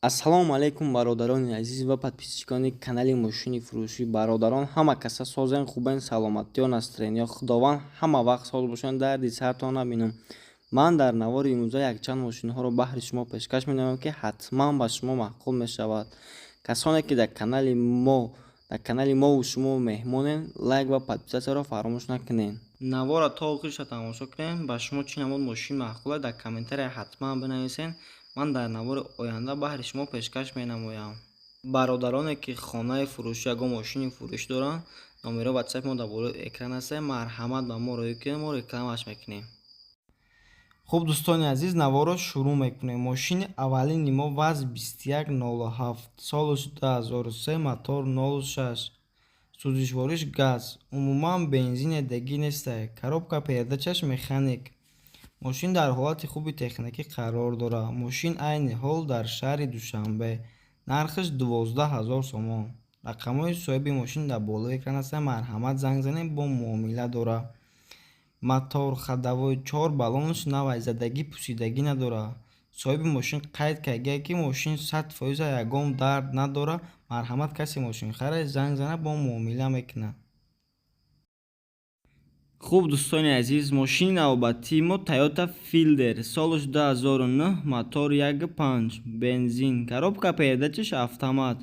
Ассалому алайкум, бародарони азиз ва подписчикони канали мошини фурӯшӣ. Бародарон, ҳама каса созен, хубен, саломатиё, настроение. Худованд ҳама вақт соз бошанд, дарди сартон набинам. Ман дар навори имрӯза якчанд мошинҳоро баҳри шумо пешкаш менамоям, ки ҳатман ба шумо маъқул мешавад. Касоне ки дар канали мову шумо меҳмонен, лайк ва подписатсияро фаромӯш накунед. Наворро то охирша тамошо кунед. Ба шумо чӣ намуд мошин маъқул аст, дар комментария ҳатман бинависед. Ман дар навори оянда баҳри шумо пешкаш менамоям. Бародароне ки хонаи фурӯшӣ, ягон мошини фурӯшӣ доранд, номерои ватсапи мо дар болои экран аст, марҳамат, ба мо роҳӣ кунед, мо рекламаш мекунем. Хуб, дӯстони азиз, наворро шурӯъ мекунем. Мошини аввалини мо ВАЗ 2107, солаш 2003, мотор 06, сӯзишвориш газ, умуман бензине дегӣ нестай, коробка передачаш механик. Мошин дар ҳолати хуби техникӣ қарор дорад. Мошин айни ҳол дар шаҳри Душанбе, нархаш 12 000 сомон. Рақамҳои соҳиби мошин дар болои экран ҳастанд, марҳамат, занг занед, бо муомила дорад. Мотор, ходовой, чор баллонаш навай, задагӣ пусидагӣ надорад. Соҳиби мошин қайд кардагиае, ки мошин 100%, ягон дард надорад. Марҳамат, касе мошинхарад, занг занад, бо муомила мекунад. Хуб, дӯстони азиз, мошини навбатии мо Toyota Fielder, солаш 2009, мотор 1.5, бензин, коробка передачаш автомат.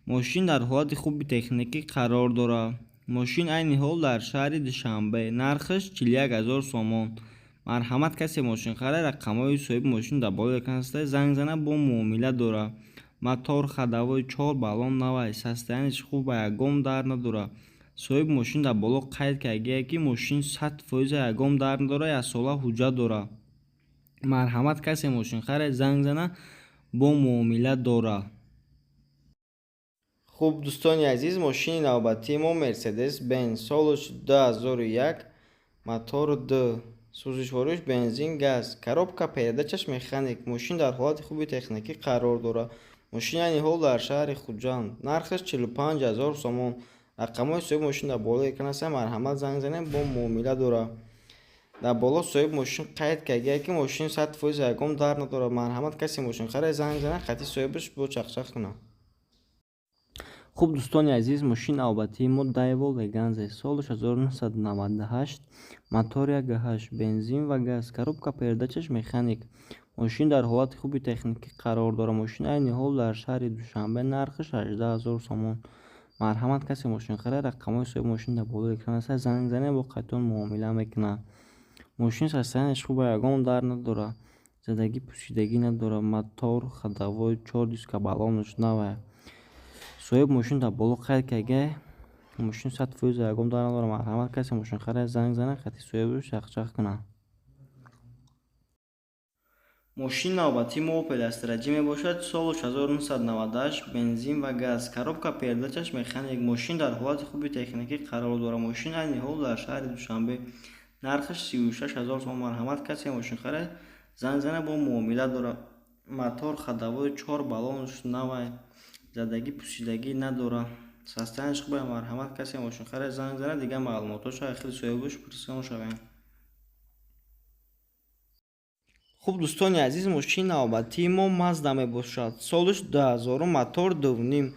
Мошин дар ҳолати хуби техникӣ қарор дорад. Мошин айни ҳол дар шаҳри Душанбе, нархаш 41 000 сомон. Марҳамат, касе мошинхарад, рақамҳои соҳиби мошин дар болои экран аста, занг занад, бо муомила дорад. Мотор, ходовой, чор баллон навай, состояниеш хуб, ягон дард надорад. Соҳиби мошин дар боло қайд кардагие, ки мошин 100%, ягон дард надорад, яксола ҳуҷҷат дорад. Марҳамат, касе мошинхарад, занг занад, бо муомила дорад. Хуб, дӯстони азиз, мошини навбатии мо Мерседес Бенз, солаш 2001, мотор д, сӯзишвориш бензин, газ, коробка передачаш механик. Мошин дар ҳолати хуби техникӣ қарор дорад. Мошин айни ҳол дар шаҳри Хуҷанд, нархаш 45 000 сомон. Рақамҳои соҳиби мошин дар болои экран ҳастанд, марҳамат, занг занед, бо муомила дорад. Дар боло соҳиби мошин қайд кардагиае, ки мошин 100%, ягон дард надорад. Марҳамат, касе мошинхарад, занг занад, хати соҳибаш бо чақчақ кунад. Хуб, дӯстони азиз, мошини навбатии мо Daewoo Leganza, солаш 1998, мотор 1.8, бензин ва газ, коробка передачаш механик. Мошин дар ҳолати хуби техникӣ қарор дорад. Мошин айни ҳол дар шаҳри Душанбе, нархаш 18 000 сомон. Марҳамат, касе мошинхарад, рақамҳои соҳиби мошин дар болои экран аст, занг занед, бо қайтон муомила мекунад. Мошин состояниеш хуба, ягон дард надорад, задагӣ пусидагӣ надорад. Мотор, ходовой, чор диска баллонаш навай. Соҳиби мошин дар боло қайд кардагиае, мошин 100%, ягон дард надорад. Марҳамат, касе мошинхарад, занг занад, хати соҳибаш чақчақ кунад. Мошини навбатии мо Opel Astra J мебошад, солаш 1998, бензин ва газ, коробка передачаш механик. Мошин дар ҳолати хуби техникӣ қарор дорад. Мошин айни ҳол дар шаҳри Душанбе, нархаш 36 000 сомон. Марҳамат, касе мошинхарад, занг занад, бо муомила дорад. Мотор, ходовой, чор баллонаш навай, задагӣ пусидагӣ надорад, состояниеш хуб. Марҳамат, касе мошинхарад, занг занад, дигар маълумотҳошо аз худи соҳибаш пурсон шавем. Хуб, дӯстони азиз, мошини навбатии мо Мазда мебошад, солаш 2000, мотор 2.5,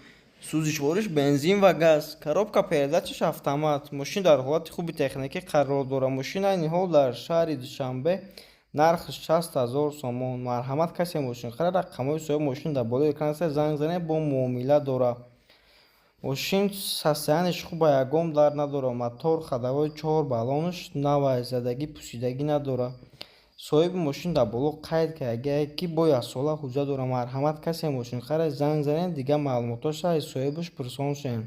сӯзишвориш бензин ва газ, коробка передачаш автомат. Мошин дар ҳолати хуби техникӣ қарор дорад. Мошин айни ҳол дар шаҳри Душанбе, нархаш 60 000 сомон. Марҳамат, касе мошинхарад, рақамҳои соҳиби мошин дар болои экран аст, занг занед, бо муомила дорад. Мошин состояниеш хуба, ягон дард надорад. Мотор, ходовой, чор баллонаш навай, задагӣ пусидагӣ надорад. Соҳиби мошин дар боло қайд кардагиае, ки бо яксола ҳуҷҷат дорад. Марҳамат, касе мошинхарад, занг занед, дигар маълумотҳошро аз соҳибаш пурсон шавем.